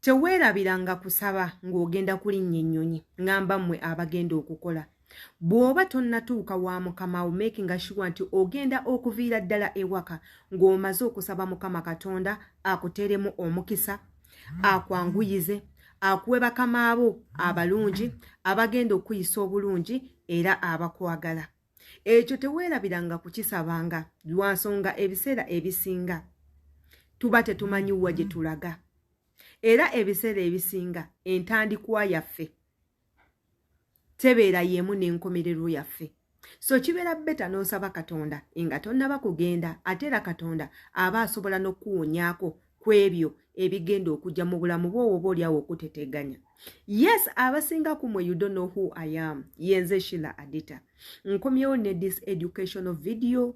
Teweerabiranga kusaba ng'ogenda kulinnya ennyonyi. Ŋŋamba mmwe abagenda okukola, bw'oba tonnatuuka wa mukama wo, making sure nti ogenda okuviira ddala ewaka ng'omaze okusaba Mukama Katonda akuteeremu omukisa, akwanguyize, akuwe bakama bo abalungi abagenda okuyisa obulungi era abakwagala. Ekyo teweerabiranga kukisabanga, lwa nsonga ebiseera ebisinga tuba tetumanyi wa gye tulaga, era ebiseera ebisinga entandikwa yaffe tebeera y'emu n'enkomerero yaffe. So kibeera better n'osaba Katonda nga tonnaba kugenda, ate era Katonda aba asobola n'okukuwonyaako ku ebyo ebigenda okujja mu bulamu bwowo oba oliawo okuteteganya. Yes, abasinga ku mwe, you don't know who I am. Yenze Shila Adita, nkomyewo ne this educational video.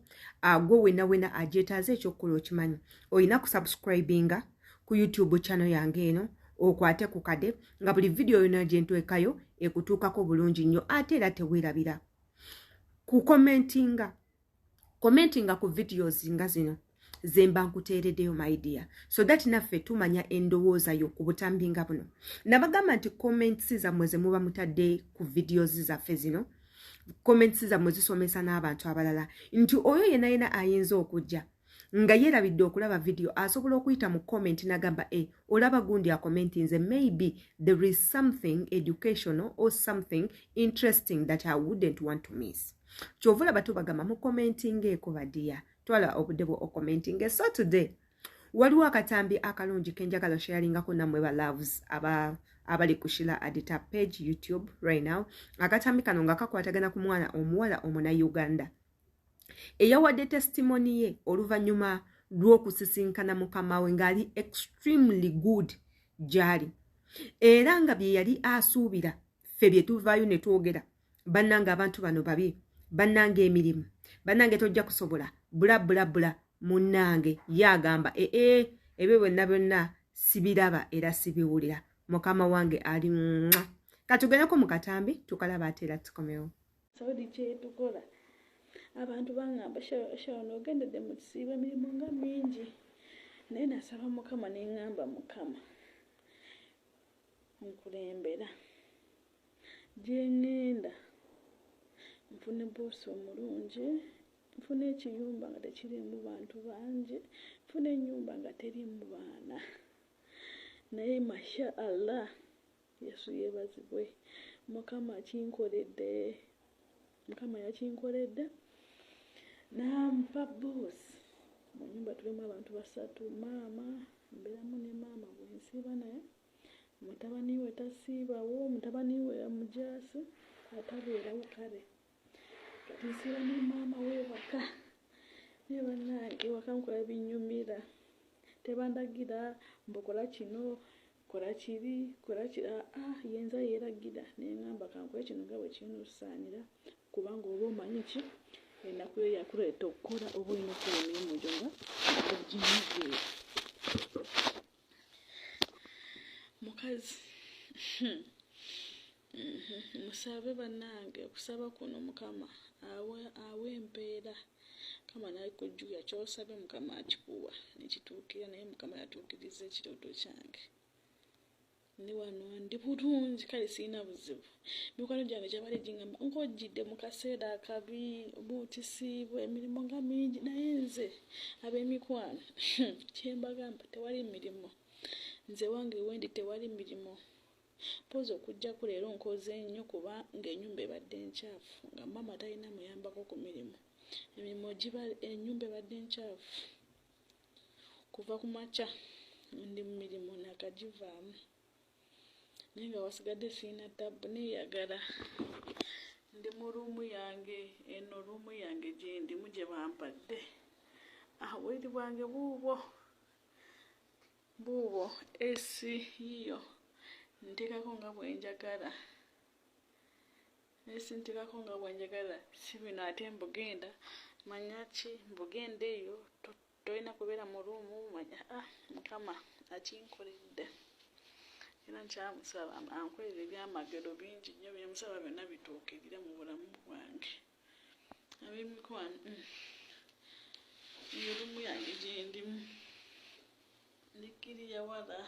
Gwe wena wena agyetaaze, ekyokukola okimanyi, olina kusubscribinga ku YouTube channel yange eno, okwate ku kade nga buli video yona gyentwekayo ekutuukako bulungi nnyo. Ate era teweerabira kucommentinga, commentinga ku videos nga zino zemba nkuteereddeyo, my dear, so that naffe tumanya endowooza yo ku butambi nga buno. Nabagamba nti comments zammwe ze muba mutadde ku videos zaffe zino, comments zammwe zisomesa n'abantu abalala, nti oyo yena yena ayinza okujja nga yeerabidde okulaba video asobola okuyita mu comment nagamba, "E, olaba gundi acommentinze, maybe there is something educational or something interesting that I wouldn't want to miss." Kyova olaba tubagamba mucommentingeeko. Ba dear, twala obudde bwo ocommentinge. So today waliwo akatambi akalungi kenjagala sharingako nammwe ba loves abali ku Shila Adita page YouTube right now. Akatambi kano nga kakwatagana ku mwana omuwala Omunauganda eyawadde testimony ye oluvannyuma lw'okusisinkana mukama we ng'ali extremely good gy'ali, era nga bye yali asuubira ffe bye tuvaayo ne twogera, "Bannange, abantu bano babi, bannange, emirimu, bannange, tojja kusobola," bula bula bula. Munnange ye agamba, "Ee, ebyo byonna byonna sibiraba era sibiwulira, mukama wange ali mwa." Katugendeko mu katambi tukalaba, ate era tukomewo. Saudi kyetukola, abantu baŋŋamba, "Sharon, ogendedde mu kisiibo, emirimu nga mingi." Naye nasaba Mukama, neŋŋamba, "Mukama, nkulembera gye ŋŋenda, nfune boss omulungi, nfune ekiyumba nga tekiriimu bantu bangi, nfune ennyumba nga teriimu baana." Naye masha Allah, Yesu yeebazibwe, Mukama akinkoledde, Mukama yakinkoledde, nampa boss. Mu nyumba tulimu abantu basatu: maama, mbeeramu ne maama bwensiiba naye, mutabani we tasiibawo, mutabani we mujaasi atabeerawo. Kale kati nsiiba ne maama we waka. Naye bannange, ewaka nkola binyumira, tebandagira mbukola kino, kola kiri, kola kiri. Aa, yenza yeeragira, neŋŋamba kankole kino nga bwe kirina otusaanira, kubanga oba omanyi ki ennaku yo yakuleeta okukola, oba olina okukola emirimu gyo nga ogimaze. Mukazi, musabe bannange, okusaba kuno Mukama awa empeera. Mukama nakujjukira, kyosabye Mukama akikuwa nekituukira. Naye Mukama yatuukiriza ekirooto kyange, ndi wano, ndi bulungi, kale sirina buzibu. Mikwano gyange gyabadde gingamba, "Nkojjidde mu kaseera akabi, bukisiibwe, emirimu nga mingi." Naye nze ab'emikwano kyembagamba, tewali mirimu. Nze wange wendi tewali mirimu, mpozi okugjaku leero nkoze nnyo kuba ng'ennyumba ebadde nkyafu, nga maama talina muyambako ku mirimu. Emirimu giba, ennyumba ebadde nkyafu kuva ku makya, ndi mu mirimu nakagivaamu, naye nga wasigadde sirina ttabu, neeyagala. Ndi mu room yange eno, room yange gyendimu gye bampadde. Obuliri bwange buubwo buubwo, AC yiyo, nteekako nga bwe njagala, AC nteekako nga bwe njagala. Si bino ate mbugenda manya ki, mbugenda eyo tolina kubeera mu room, manya. Ah, Mukama akinkoledde, era nkyamusaba ankolere ebyamagero bingi nnyo. Byemusaba byonna bituukirire mu bulamu bwange. Ab'emikwano, eyo room yange gyendimu, ndikkiriya wala.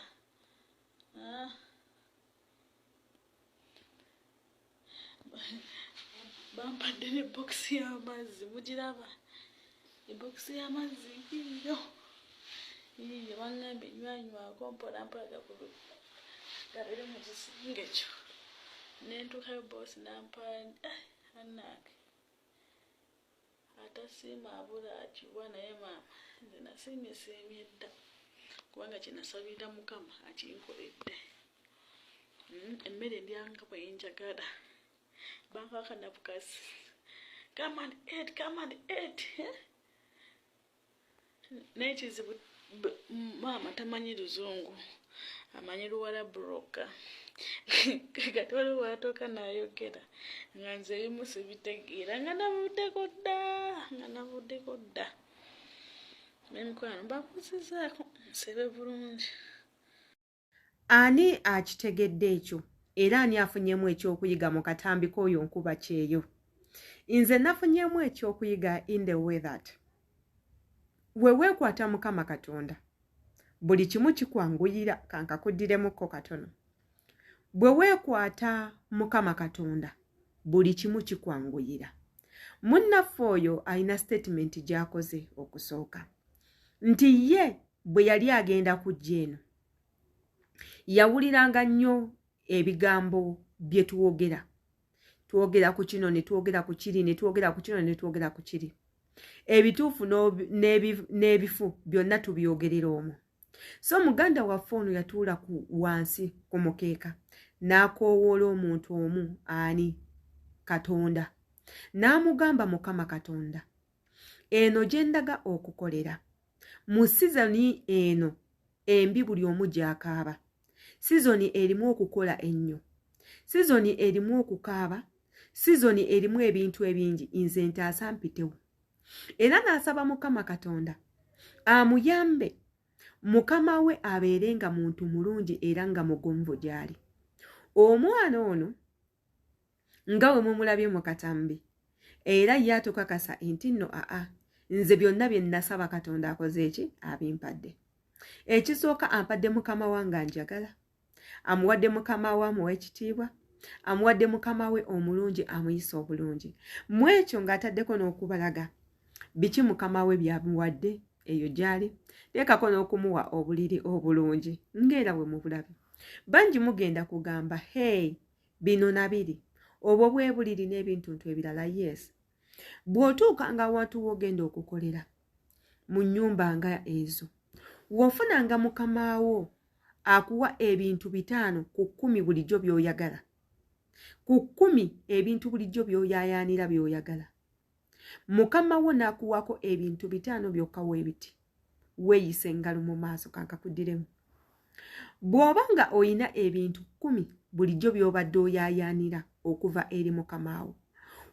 Bampadde ne bokisi y'amazzi, mugiraba ebokisi y'amazzi yiiyo yiiyo. Baŋŋambye nywanywako mpola mpola gabeere mu kisenge kyo. Nentuukayo boosi nampa annange atasiima abula akiwa, naye maama nze nasiimye siimye dda, kubanga kyenasabira Mukama akinkoledde. Emmere ndyanga bwe njagala, bankakana bukasi, come and eat, come and eat. Naye kizibu, maama tamanyi Luzungu, amanyi Luwarabu lwokka. Kati waliwo watuuka nayogera nga nze ebimu sibitegeera, nga navuddeko dda, nga navuddeko dda. Emikwano mbabuuzizaako, nsebe bulungi. Ani akitegedde ekyo era ani afunyemu ekyokuyiga mu katambi k'oyo nkuba kyeyo? Nze nafunyemu ekyokuyiga in the way that we weekwata Mukama Katonda, buli kimu kikwanguyira. Kankakuddiremukko katono. Bwe weekwata Mukama Katonda, buli kimu kikwanguyira. Munnaffe oyo alina statement gy'akoze okusooka nti ye bwe yali agenda kujja eno yawuliranga nnyo ebigambo bye tuwogera, twogera ku kino ne twogera ku kiri, ne twogera ku kino ne twogera ku kiri, ebituufu n'ebifu byonna tubyogerera omwo. So muganda waffe ono yatuula ku wansi ku mukeeka n'akoowoola omuntu omu, ani? Katonda. N'amugamba, Mukama Katonda, eno gye ndaga okukolera mu sizoni eno embi, buli omu gy'akaaba, sizoni erimu okukola ennyo, sizoni erimu okukaaba, sizoni erimu ebintu ebingi, nze ntaasa mpitewo. Era n'asaba Mukama Katonda amuyambe, mukama we abeere nga muntu mulungi era nga mugonvu gy'ali. Omwana ono nga we mumulabye mu katambi, era ye atukakasa nti nno aa, nze byonna bye nasaba Katonda akoze eki? Abimpadde. Ekisooka, ampadde mukama wange anjagala, amuwadde mukama we amuwa ekitiibwa, amuwadde mukama we omulungi amuyisa obulungi. Mu ekyo ng'ataddeko n'okubalaga biki mukama we byamuwadde eyo gy'ali, teekako n'okumuwa obuliri obulungi ng'era bwe mubulabe. Bangi mugenda kugamba, hey, bino nabiri, obwo bwe buliri n'ebintuntu ebirala. Yes, bw'otuukanga awantu w'ogenda okukolera mu nnyumba nga ezo, w'ofunanga mukamaawo akuwa ebintu 5 ku 10 bulijjo by'oyagala, ku 10 ebintu bulijjo by'oyaayaanira by'oyagala, mukama wo n'akuwaako ebintu 5 byokka weebiti, weeyisa engalo mu maaso. Kankakuddiremu. Bw'oba nga oyina ebintu 10 bulijjo by'obadde oyaayaanira okuva eri mukamaawo,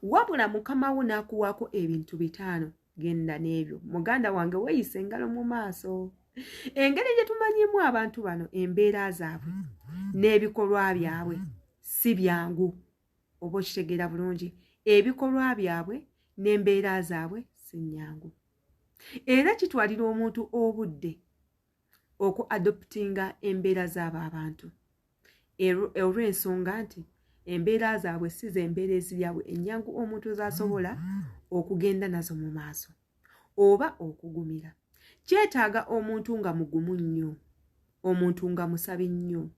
wabula mukama wo n'akuwaako ebintu 5, genda n'ebyo, muganda wange, weeyisa engalo mu maaso. Engeri gye tumanyimu abantu bano, embeera zaabwe n'ebikolwa byabwe si byangu, oba okitegeera bulungi? Ebikolwa byabwe n'embeera zaabwe si nnyangu, era kitwalira omuntu obudde oku adoptinga embeera z'abo abantu, olw'ensonga nti embeera zaabwe si zembeera eziryabwe ennyangu omuntu z'asobola okugenda nazo mu maaso oba okugumira. Kyetaaga omuntu nga mugumu nnyo, omuntu nga musabi nnyo,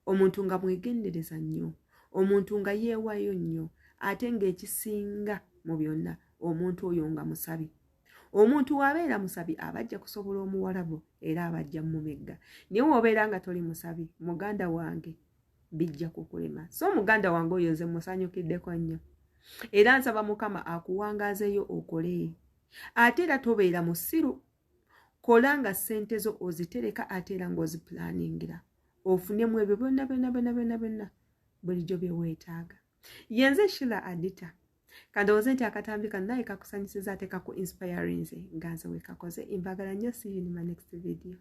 omuntu nga mwegendereza nnyo, omuntu nga yeewaayo nnyo, ate ng'ekisinga mu byonna, omuntu oyo nga musabi. Omuntu wabeera musabi abajja kusobola omuwalabu era abajja mumegga, naye wobeera nga toli musabi, muganda wange, bijja kukulema. So muganda wange oyo nze musanyukiddeko nnyo, era nsaba Mukama akuwangaazeeyo okole. Ate era tobeera musiru, kola nga ssente zo ozitereka, ate era ng'ozipulaningira ofunemu ebyo byonna byonna byonna byonna byonna bulijjo bye weetaaga. Yenze Shila Adita. Kandowooze nti akatambi kano naye kakusanyusiza ate kaku inspirinze nga nze wekakoze. Mbagala nnyo. See you in my next video.